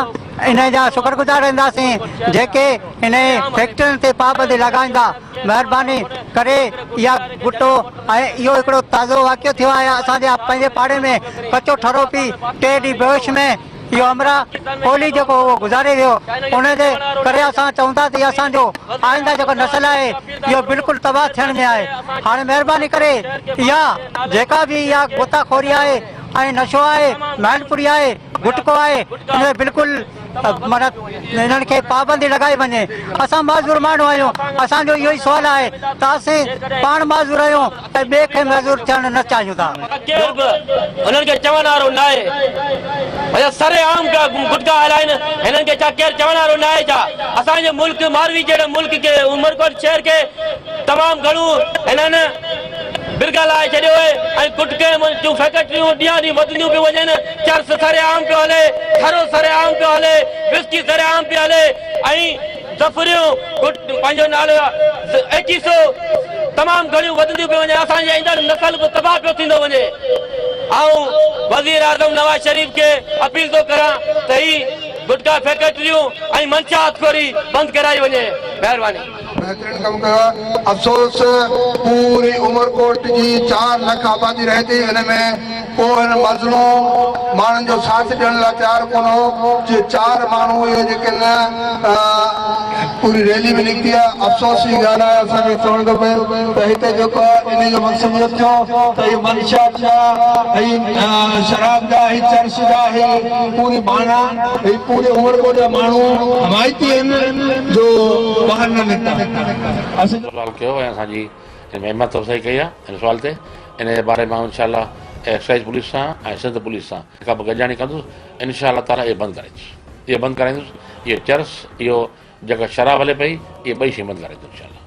انهن جا شڪر گذار رهنداسين جيڪي انهي فيڪٽرين تي پابندي لڳائيندا مهرباني ڪري اها گٽو ۽ اهو هڪڙو تازو واقعو ٿيو آهي اسان جي پنهنجي پاڙي ۾ ڪچو ٺرو پي ٽي ڏينهن بيهوش ۾ اهو همراهه ڪولهي جيڪو اهو گذاري ويو ان جي ڪري اسان چئون ٿا ته اسان جو آئنده جيڪو نسل آهي اهو بلڪل تباهه ٿيڻ ۾ آهي هاڻي مهرباني ڪري اها جيڪا به اها غوطه خوري آهي ۽ نشو آهي مائنڊ پوري آهي گٽڪو آهي ان تي بلڪل معنيٰ انهن کي پابندي لڳائي وڃي اسان معذور ماڻهو آهيون اسان جو اهو ئي سوال آهي ته اسين پاڻ معذور آهيون ۽ ٻئي کي معذور ٿيڻ نه چاهيون ٿا. ڪير به هنن کي چوڻ وارو ناهي. اڇا سر عام پيا گٽڪا هلائين هنن کي ڇا ڪير چوڻ وارو ناهي ڇا؟ اسان جي ملڪ ماروي جهڙي ملڪ کي عمرڪوٽ شهر کي تمام گهڻو هنن برگا لائي ڇڏيو آهي ۽ گٽڪي جون فيڪٽريون ڏينهان ڏينهن وڌنديون پيون وڃن چرس سر عام پيو هلي ٺرو سر عام پيو هلي وسڪي سر عام پيو هلي ۽ ظفريون پنهنجو نالو ايڪيسو تمام گهڻيون وڌنديون پيون وڃن اسان جي ايندڙ نسل به تباهه پيو ٿيندو وڃي آئون وزير اعظم نواز شريف کي اپيل ٿو ڪريان ته هي گٽڪا فيڪٽريون ۽ منشيات خوري بند ڪرائي وڃي مهرباني. بهترين ڪم ڪيو آهي افسوس پوري عمرڪوٽ جي چار لک آبادي رهي ٿي ان ۾ ڪو هن مظلوم ماڻهن جو ساٿ ڏيڻ لاء تيار ڪونه هو جي چار ماڻهو اهي جيڪي نه پوري ريلي به نڪتي آهي افسوس جي ڳالهه آهي اسان کي چوڻ ٿو پئي ته هتي جيڪو آهي انهي جو مقصد اهو ٿيو ته هي منشيات جا هي شراب جا هي چرس جا هي پوري معنيٰ هي پوري عمرڪوٽ جا ماڻهو حمايتي آهن جو ٻاهر نه نڪتا. سوال ڪيو ۽ اسان جي هن ۾ همت افزائي ڪئي آهي هن سوال تي ان جي باري ۾ انشاء الله ايڪسائيز پوليس سان ۽ سنڌ پوليس سان هڪ به گڏجاڻي ڪندس انشاء الله تعالي اهي بند ڪرائيندس اهي بند ڪرائيندس اهو چرس اهو جيڪا شراب هلي پئي اهي ٻئي شيون بند ڪرائيندس انشاء الله.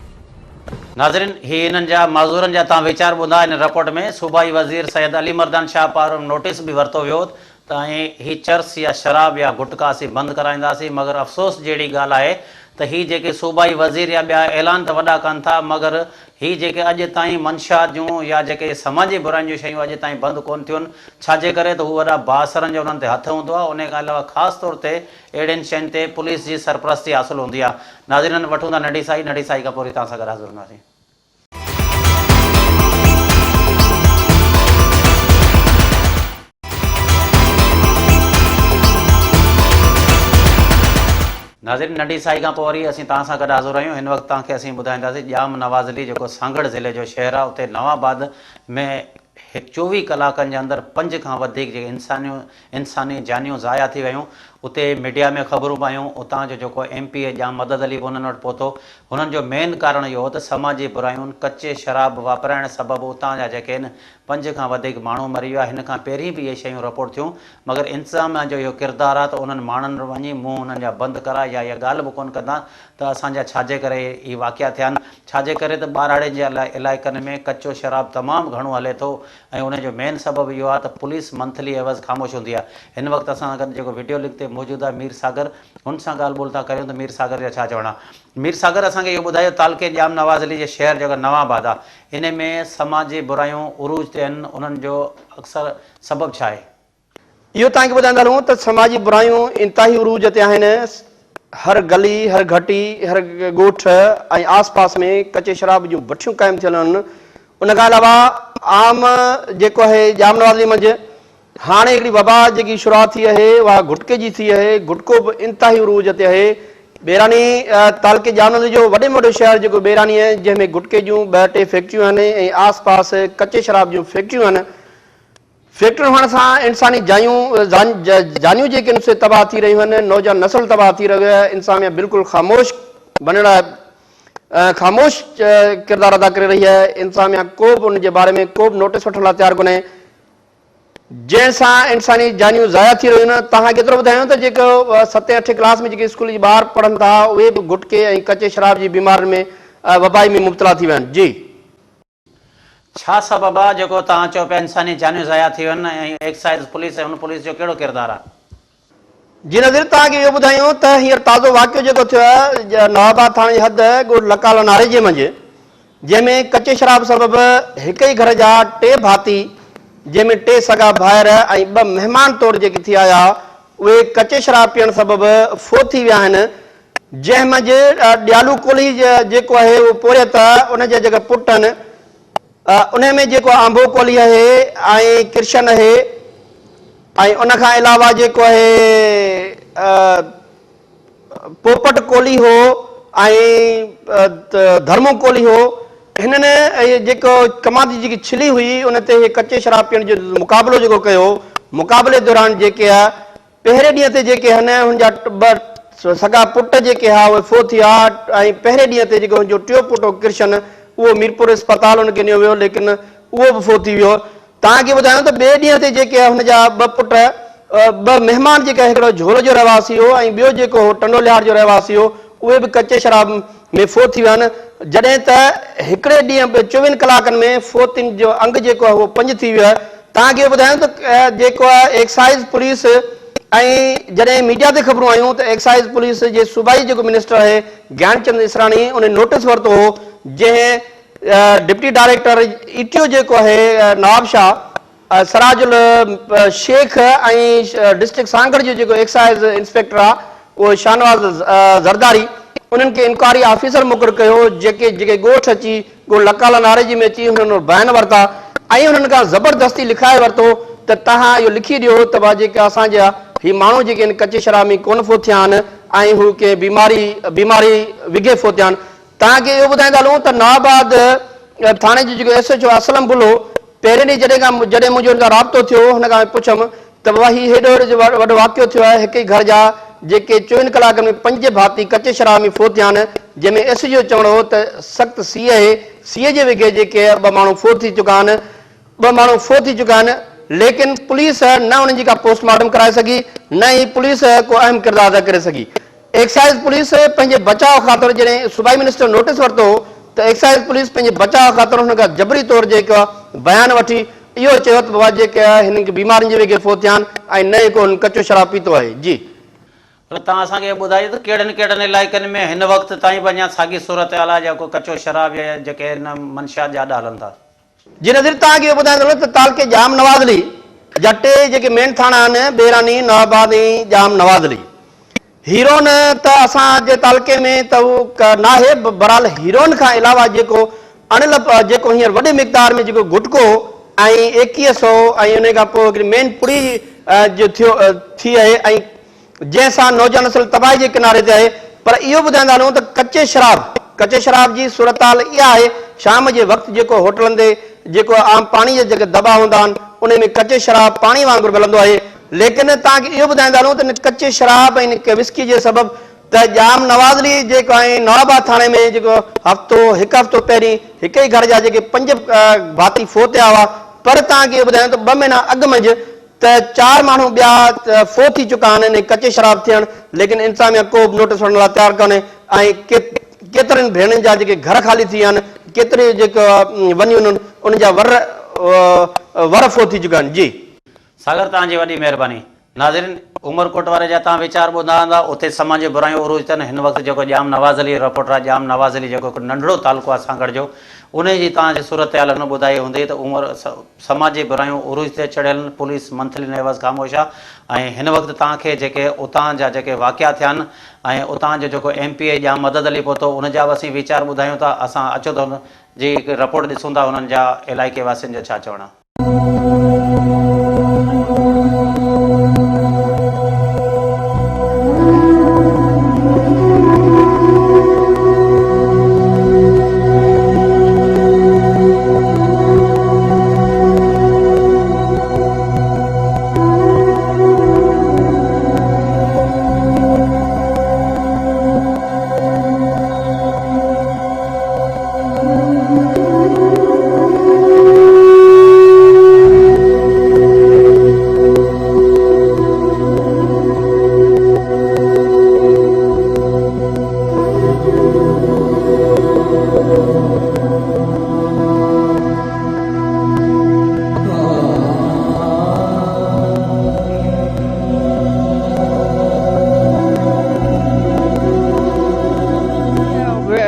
ناظرين هي انهن جا معذورن جا توهان ويچار ٻڌا هن رپورٽ ۾ صوبائي وزير سيد علي مردان شاهه پاران نوٽيس به ورتو ويو ته ۽ هي چرس يا شراب يا گٽڪا اسين بند ڪرائينداسين مگر افسوس جهڙي ڳالهه آهي ته هي جيڪي صوبائي وزير يا ٻيا اعلان ته وڏا ڪن ٿا مگر هي جيڪي اڄ تائين منشيات جون يا جيڪي سماجي براين جون شيون اڄ تائين بند ڪونه ٿيون ڇاجي ڪري ته هو وڏا بااثرن جو انهن تي هٿ هوندو آهي انهي کان علاوه خاص طور تي اهڙين شين تي پوليس جي سرپرستي حاصل هوندي آهي ناظرين وٺون ٿا ننڍي سائي ننڍي سائي کان پوء وري توهان سان گڏ حاضر هونداسين. ناظرين ننڍي سائي کان پوء وري اسين توهان سان گڏ حاضر آهيون هن وقت توهان کي اسين ٻڌائينداسين ڄام نواز علي جيڪو سانگهڙ ضلعي جو شهر آهي اتي نوان آباد ۾ هڪ 24 ڪلاڪن جي اندر 5 کان وڌيڪ جيڪي انسانيون انساني جانيون ضايع ٿي ويون اتي ميڊيا ۾ خبرون به آيون اتان جو جيڪو M P A Jam Madad Ali به انهن وٽ پهتو هنن جو مين ڪارڻ اهو هو ته سماجي برايون ڪچي شراب واپرائڻ سبب اتان جا جيڪي آهن 5 کان وڌيڪ ماڻهو مري ويا هن کان پهرين به اهي شيون رپورٽ ٿيون مگر انتظاميا جو اهو ڪردار آهي ته انهن ماڻهن وڃي منهن انهن جا بند ڪرائي يا اها ڳالهه به ڪونه ڪندا ته اسان جا ڇاجي ڪري اهي واقعا ٿيا آهن ڇاجي ڪري ته ٻهراڙين جي علائقن ۾ ڪچو شراب تمام گهڻو هلي ٿو ۽ ان جو مين سبب اهو آهي ته پوليس منٿلي عيوض خاموش هوندي آهي. هن وقت اسان سان گڏ جيڪو وڊيو لنڪ تي موجود آهي مير ساگر هن سان ڳالهه ٻولهه ٿا ڪريون ته مير ساگر جا ڇا چوڻ آهي. مير ساگر اسان کي اهو ٻڌايو تعلقي ڄام نواز علي جي شهر جيڪو نوان آباد آهي انهي ۾ سماجي برايون عروج تي آهن انهن جو اڪثر سبب ڇا آهي؟ اهو توهان کي ٻڌائيندا هلون ته سماجي برايون انتهائي عروج تي آهن، هر گلي، هر گهٽي، هر ڳوٺ ۽ آس پاس ۾ ڪچي شراب جون بٺيون قائم ٿيل آهن، ان کان علاوه عام جيڪو آهي ڄام نواز علي منجهه هاڻي هڪڙي وبا جيڪي شروعات ٿي آهي اها گٽڪي جي ٿي آهي، گٽڪو به انتهائي عروج تي آهي، ٻيراني تعلقي ڄام نواز علي جو وڏي ۾ وڏو شهر جيڪو ٻيراني آهي جنهن ۾ گٽڪي جون ٻه ٽي فيڪٽريون آهن ۽ آس پاس ڪچي شراب جون فيڪٽريون آهن. فيڪٽرين هئڻ سان انساني جايون جانيون جيڪي آهن سي تباهه ٿي رهيون آهن، نوجوان نسل تباهه ٿي رهيو آهي، انسانيت بلڪل خاموش بڻيل آهي، خاموش ڪردار ادا ڪري رهي آهي، انتظاميا ڪو به ان جي باري ۾ ڪو به نوٽيس وٺڻ لاء تيار ڪونهي، جنهن سان انساني جانيون ضايع ٿي رهيون آهن، توهان کي ايترو ٻڌايون ته جيڪو ستين اٺين ڪلاس ۾ جيڪي اسڪول جي ٻار پڙهن ٿا اهي به گٽڪي ۽ ڪچي شراب جي بيمارين ۾ وبائي ۾ مبتلا ٿي ويا آهن جي. ڇا سبب آ جيڪو توهان چئو پيا انساني جانيون ضايع ٿي ويون آهن ۽ ايڪسائيز پوليس ۽ ان پوليس جو ڪهڙو ڪردار آ؟ جي نظير توهان کي اهو ٻڌايون ته هينئر تازو واقعو جيڪو ٿيو آهي نواب آباد ٿاڻي جي حد ڳوٺ لڪال ناريجي منجهه جنهن ۾ ڪچي شراب سبب هڪ ئي گهر جا ٽي ڀاتي جنهن ۾ ٽي سڳا ڀائر ۽ ٻه مهمان طور جيڪي ٿي آيا اهي ڪچي شراب پيئڻ سبب فوت ٿي ويا آهن جنهن منجهه ڏيالو ڪولهي جيڪو آهي اهو پورهيت ان جا جيڪا پٽ آهن انهي ۾ جيڪو آنڀو ڪولهي آهي ۽ ڪرشن آهي ۽ ان کان علاوه جيڪو آهي پوپٽ ڪولهي هو ۽ ڌرمو ڪولهي هو هنن جيڪو ڪماد جي جيڪي ڇلي هئي ان تي ڪچي شراب پيئڻ جو مقابلو جيڪو ڪيو مقابلي دوران جيڪي پهرين ڏينهن تي جيڪي هن هن جا ٻه سڳا پٽ جيڪي ها اهي فوت ٿي ويا ۽ پهرين ڏينهن تي جيڪو هن جو ٽيون پٽ هو ڪرشن اهو ميرپور اسپتال هن کي نيو ويو ليڪن اهو به فوت ٿي ويو. توهان کي ٻڌايان ته ٻئي ڏينهن تي جيڪي هن جا ٻه پٽ ٻه مهمان جيڪي هڪڙو جهول جو رهواسي هو ۽ ٻيو جيڪو هو ٽنڊو لهار جو رهواسي هو اهي به ڪچي شراب ۾ فوت ٿي ويا آهن جڏهن ته هڪڙي ڏينهن به چوويهن ڪلاڪن ۾ فوتين جو انگ جيڪو آهي اهو پنج ٿي ويو آهي. توهان کي اهو ٻڌايان ته جيڪو آهي ايڪسائيز پوليس ۽ جڏهن ميڊيا تي خبرون آيون ته ايڪسائيز پوليس جي صوبائي جيڪو منسٽر آهي گيان چند اسراڻي ان نوٽيس ورتو هو جنهن ڊپٽي ڊائريڪٽر اي ٽي او جيڪو آهي نوابشاهه سراج الشيخ ۽ ڊسٽرڪٽ سانگهڙ جو جيڪو ايڪسائيز انسپيڪٽر آهي اهو شاهنواز زرداري انهن کي انڪوائري آفيسر مقرر ڪيو جيڪي جيڪي ڳوٺ اچي ڳوٺ لڪالا ناريجي ۾ اچي هنن وٽ بيان ورتا ۽ انهن کان زبردستي لکائي ورتو ته توهان اهو لکي ڏيو ته ڀا جيڪي اسان جا هي ماڻهو جيڪي هن ڪچي شراب ۾ ڪونه فوت ٿيا آهن ۽ هو ڪنهن بيماري بيماري وگهي فوت ٿيا آهن. توهان کي اهو ٻڌائيندا هلون ته نوآباد ٿاڻي جو جيڪو S H O Aslam Bullo پهرين ڏينهن جڏهن کان جڏهن منهنجو هن سان رابطو ٿيو هن کان پڇيم ته بابا هي هيڏو هيڏو وڏو واقعو ٿيو آهي هڪ ئي گهر جا جيڪي چوويهن ڪلاڪن ۾ پنج ڀاتي ڪچي شراب ۾ فوت ٿيا آهن جنهن ۾ ايس جو چوڻ هو ته سخت سيء آهي سيء جي وگهي جيڪي ٻه ماڻهو فوت ٿي چڪا آهن ٻه ماڻهو فوت ٿي چڪا آهن ليڪن پوليس نه انهن جي ڪا پوسٽ مارٽم ڪرائي سگهي نه ئي پوليس ڪو اهم ڪردار ادا ڪري سگهي ايڪسائيز پوليس پنهنجي بچاء خاطر جڏهن صوبائي منسٽر نوٽيس ورتو هو ته ايڪسائيز پوليس پنهنجي بچاء خاطر هن کان جبري طور جيڪو بيان وٺي اهو چيو ته بابا جيڪي هنن کي بيمارين جي وگهي فوت ٿيا آهن ۽ نه ئي ڪو هنن ڪچو شراب پيتو آهي. جي. پر توهان اسان کي اهو ٻڌايو ته ڪهڙن ڪهڙن علائقن ۾ هن وقت تائين به اڃا ساڳي صورتحال آهي جيڪو ڪچو شراب يا جيڪي هن منشيات جا اڏا هلن ٿا. جي نظير توهان کي اهو ٻڌائيندو هلان ته تعلقي ڄام نواز علي جا ٽي جيڪي مين ٿاڻا آهن ٻيراني، نوآباد ۽ ڄام نواز علي. هيرون ته اسان جي تعلقي ۾ ته اهو ناهي بهرحال هيرون کان علاوه جيڪو اڻلڀ جيڪو هينئر وڏي مقدار ۾ جيڪو گٽڪو ۽ ايڪيهه سئو ۽ انهي کان پوء هڪڙي مين پڙي جو ٿيو ٿي آهي ۽ جنهن سان نوجوان نسل تباهي جي ڪناري تي آهي پر اهو ٻڌائيندا هلون ته ڪچي شراب. ڪچي شراب جي صورتحال اها آهي شام جي وقت جيڪو هوٽلن تي جيڪو عام پاڻي جا جيڪي دٻا هوندا آهن انهي ۾ ڪچي شراب پاڻي وانگر ملندو آهي ليڪن توهان کي اهو ٻڌائيندا هلون ته ان ڪچي شراب ۽ ان وسڪي جي سبب ته ڄام نواز علي جيڪو ۽ نواباد ٿاڻي ۾ جيڪو هفتو هڪ هفتو پهرين هڪ ئي گهر جا جيڪي پنج ڀاتي فوت ٿيا هئا پر توهان کي اهو ٻڌايان ته ٻه مهينا اڳ منجهه ته چار ماڻهو ٻيا فوت ٿي چڪا آهن ۽ ڪچي شراب ٿيڻ ليڪن انتظاميا ڪو به نوٽس وٺڻ لاء تيار ڪونهي ۽ ڪيترين ڀيڻن جا جيڪي گهر خالي ٿي ويا آهن ڪيتري جيڪو ونيون انهن جا ور ور فوت ٿي چڪا آهن جي. ساگر توهان جي وڏي مهرباني. ناظرين عمرڪوٽ واري جا توهان ويچار ٻڌا هوندا اتي سماجي برايون عروج تن هن وقت جيڪو ڄام نواز علي رپورٽر آهي ڄام نواز علي جيڪو هڪ ننڍڙو تعلقو آهي سانگهڙ جو انهي جي توهان جي صورتحال هن ٻڌائي هوندي ته عمر سماجي برايون عروج تي چڙهيل پوليس منٿلي نيوز خاموش آ ۽ هن وقت توهان کي جيڪي اتان جا جيڪي واقعا ٿيا آهن ۽ اتان جو جيڪو ايم پي اي ڄام مدد علي پهتو ان جا به اسين ويچار ٻڌايون ٿا اسان اچو ته هن جي هڪ رپورٽ ڏسون ٿا انهن جا علائقي واسين جو ڇا چوڻ آ.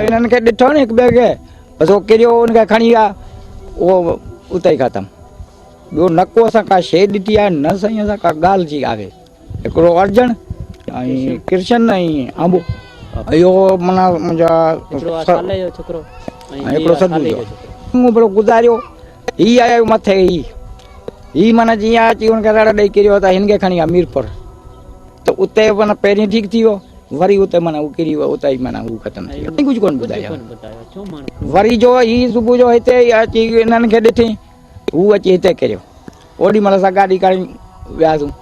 انهن کي ڏٺو نه هڪ ٻئي کي بس هو ڪريو ان کي کڻي ويا اهو اتي ئي ختم ٻيو نه ڪو اسان ڪا شيء ڏٺي آهي نه سائين اسان ڪا ڳالهه جي آهي هڪڙو ارجن ۽ ڪرشن ۽ آنبو اهو معنيٰ منهنجا هڪڙو سدو جو مون بڙو گذاريو هي آيو مٿي هي هي معنيٰ جيئن اچي هن کي رڙ ڏئي ڪريو ته هن کي کڻي ويا ميرپور ته اتي معنيٰ پهرين ٺيڪ ٿي ويو وري اتي معنيٰ هو ڪري ويو اتي ئي معنيٰ هو ختم ٿي ويو ڪجهه ڪونه ٻڌايو وري جو هي صبح جو هتي اچي انهن کي ڏٺي هو اچي هتي ڪريو. اوڏي مهل اسان گاڏي کڻي وياسون.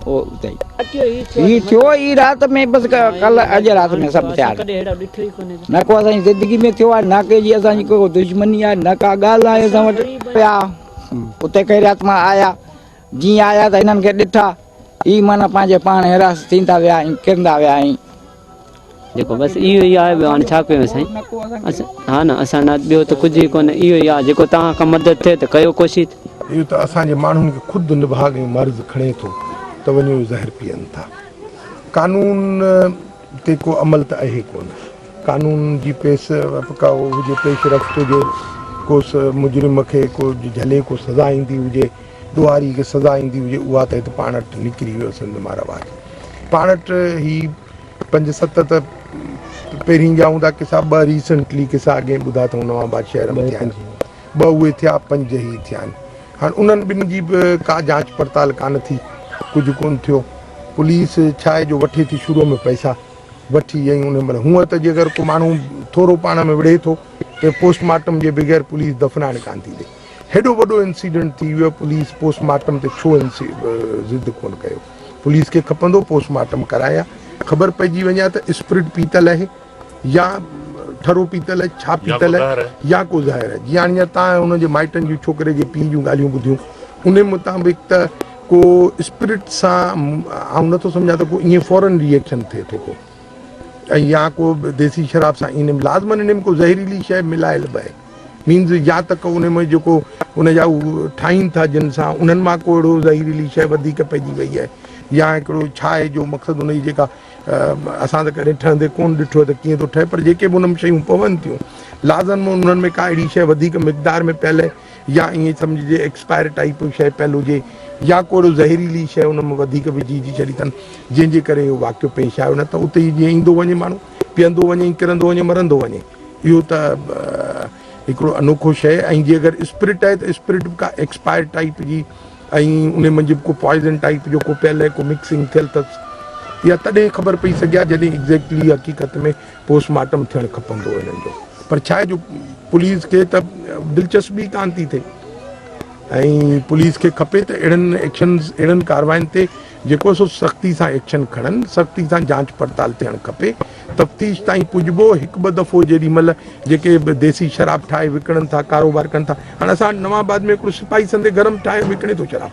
اهو اتي ئي هي ٿيو هي رات ۾ بس ڪل اڄ رات ۾ سڀ ٿيا نه ڪو اسان جي زندگي ۾ ٿيو آهي نه ڪنهن جي اسان جي ڪو دشمني آهي نه ڪا ڳالهه آهي اسان وٽ پيا اتي خيرات مان آيا جيئن آيا ته هنن کي ڏٺا هي معنيٰ پنهنجي پاڻ حراس ٿيندا ويا ۽ ڪرندا ويا ۽ جيڪو بس اهو ئي آهي ٻيو هاڻي ڇا ڪيون سائين ها نه اسان نه ٻيو ته ڪجهه ئي ڪونه اهو ئي آهي جيڪو توهان کان مدد ٿئي ته ڪيو ڪوشش. اهو ته اسان جي ماڻهن کي خود نڀاڳ ۽ مرض کڻي ٿو ته وڃي اهي زهر پيئن ٿا. قانون تي ڪو عمل ته اهي ڪونه. قانون جي پيس ڪا هجي پيش رفت هجي ڪو مجرم کي ڪو جهلي ڪو سزا ايندي هجي ڏوهاري کي سزا ايندي هجي اها ته هت پاڻ وٽ نڪري ويو سنڌ مان رواج پاڻ وٽ هي پنج ست ته پهرين جا هوندا قصا ٻه ريسنٽلي قصا اڳئين ٻڌا اٿئون نوان آباد شهر ۾ ٿيا آهن ٻه اهي ٿيا پنج هي ٿيا آهن هاڻ انهن ٻن جي به ڪا جاچ پڙتال ڪانه ٿي ڪجهه ڪونه ٿيو پوليس ڇا آهي جو وٺي ٿي شروع ۾ پئسا وٺي ۽ ان مهل هونء ته جيڪر ڪو ماڻهو ٿورو پاڻ ۾ وڙهي ٿو ته پوسٽ مارٽم جي بغير پوليس دفنائڻ ڪانه ٿي ڏي هيڏو وڏو انسيڊنٽ ٿي ويو پوليس پوسٽ مارٽم تي ڇو ضد ڪونه ڪيو پوليس کي کپندو پوسٽ مارٽم ڪرايا خبر پئجي وڃي ها ته اسپرٽ پيتل آهي يا ٺرو پيتل آهي ڇا پيتل آهي يا ڪو زهر آهي جيئن هاڻي تان ان جي مائٽن جون ڇوڪري جي پيء جون ڳالهيون ٻڌيون ان مطابق ته ڪو اسپرٽ سان آئون نٿو سمجهان ته ڪو ائين فورن ريئيڪشن ٿئي ٿو ڪو ۽ يا ڪو ديسي شراب سان ان لازمن ان ۾ ڪو زهريلي شيء ملايل به آهي مينز يا ته ڪو ان ۾ جيڪو ان جا هو ٺاهين ٿا جن سان انهن مان ڪو اهڙو زهريلي شيء وڌيڪ پئجي وئي آهي يا هڪڙو ڇا آهي جو مقصد ان جي جيڪا اسان ته ڪڏهن ٺهندي ڪونه ڏٺو ته ڪيئن ٿو ٺهي پر جيڪي به ان ۾ شيون پون ٿيون لازم انهن ۾ ڪا اهڙي شيء وڌيڪ مقدار ۾ پيل آهي يا ائين سمجهجي ايڪسپائر ٽائيپ شيء پيل هجي يا ڪو اهڙو زهريلي شيء ان ۾ وڌيڪ وجهي جي ڇڏي اٿن جنهن جي ڪري اهو واقعو پيش آيو نه ته اتي ئي جيئن ايندو وڃي ماڻهو پيئندو وڃي ڪرندو وڃي مرندو وڃي اهو ته هڪڙو انوکو شيء ۽ جي اگر اسپرٽ آهي ته اسپرٽ به ڪا ايڪسپائر ٽائيپ جي ۽ ان منجهه به ڪو پوائزن ٽائيپ جو ڪو پيل آهي ڪو مڪسنگ ٿيل اٿس اها تڏهن خبر پئي سگهي آهي جڏهن ايگزيڪٽلي حقيقت ۾ پوسٽ مارٽم ٿيڻ کپندو هو هنن جو پر ڇا آهي جو پوليس کي ته دلچسپي ڪانه ٿي ٿئي ۽ پوليس کي کپي ته اهڙن ايڪشنز اهڙن ڪارواين تي جيڪو سو سختي سان ايڪشن کڻن سختي سان جانچ پڙتال ٿيڻ کپي تفتيش تائين پڄبو هڪ ٻه دفعو جيڏي مهل جيڪي به ديسي شراب ٺاهي وڪڻن ٿا ڪاروبار ڪن ٿا هاڻي اسان وٽ نوان آباد ۾ هڪڙو سپاهي سندي گهر ۾ ٺاهي وڪڻي ٿو شراب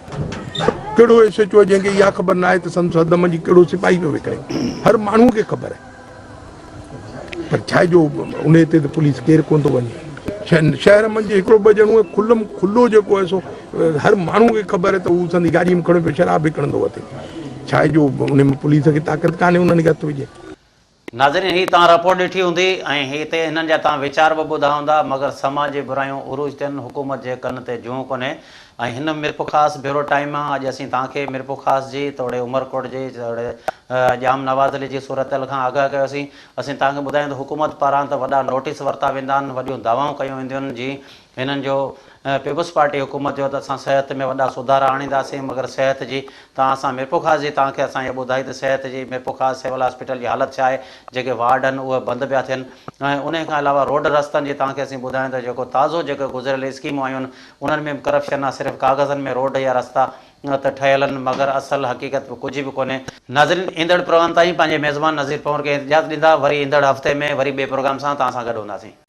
ڪهڙو ايس ايچ او جنهن کي اها خبر نه آهي ته سندس حد منجهه ڪهڙو سپاهي پيو وڪڻي هر ماڻهو کي خبر آهي پر ڇا جو انهي تي ته پوليس ڪير ڪونه ٿو وڃي. شهر منجهه هڪڙو ٻه ڄڻو کلم کلو جيڪو آهي سو هر ماڻهو کي خبر آهي ته هو سندي گاڏي ۾ کڻيو پيو شراب وڪڻندو وتي. ڇا جو انهي ۾ پوليس کي طاقت ڪانهي انهن کي هٿ وجهي. ناظرين هي توهان رپورٽ ڏٺي هوندي ۽ هتي هنن جا توهان ويچار به ٻڌا هوندا مگر سماجي برايون عروج تي آهن حڪومت جي ڪن تي جونء ڪونهي ۽ هن ميرپورخاص بيورو ٽائيم مان اڄ اسين توهان کي ميرپورخاص جي توڙي عمرڪوٽ جي توڙي ڄام نواز علي جي صورتحال کان آگاهه ڪيوسين. اسين توهان کي ٻڌايون ته حڪومت پاران ته وڏا نوٽيس ورتا ويندا آهن، وڏيون دعوائون ڪيون وينديون آهن جي هنن جو پيپلز پارٽي حڪومت جو ته اسان صحت ۾ وڏا سڌارا آڻينداسين مگر صحت جي توهان اسان ميرپورخاص جي توهان کي اسان اها ٻڌائي ته صحت جي ميرپورخاص سول هاسپيٽل جي حالت ڇا آهي جيڪي وارڊ آهن اهي بند پيا ٿين ۽ انهي کان علاوه روڊ رستن جي توهان کي اسين ٻڌايون ته جيڪو تازو جيڪي گذريل اسڪيمون آيون آهن انهن ۾ به ڪرپشن آ صرف ڪاغذن ۾ روڊ يا رستا ته ٺهيل آهن مگر اصل حقيقت ۾ ڪجهه به ڪونهي. ناظرين ايندڙ پروگرام تائين پنهنجي ميزبان نذير پنهور کي اجازت ڏيندا وري ايندڙ هفتي ۾ وري ٻئي پروگرام سان توهان سان گڏ هونداسين.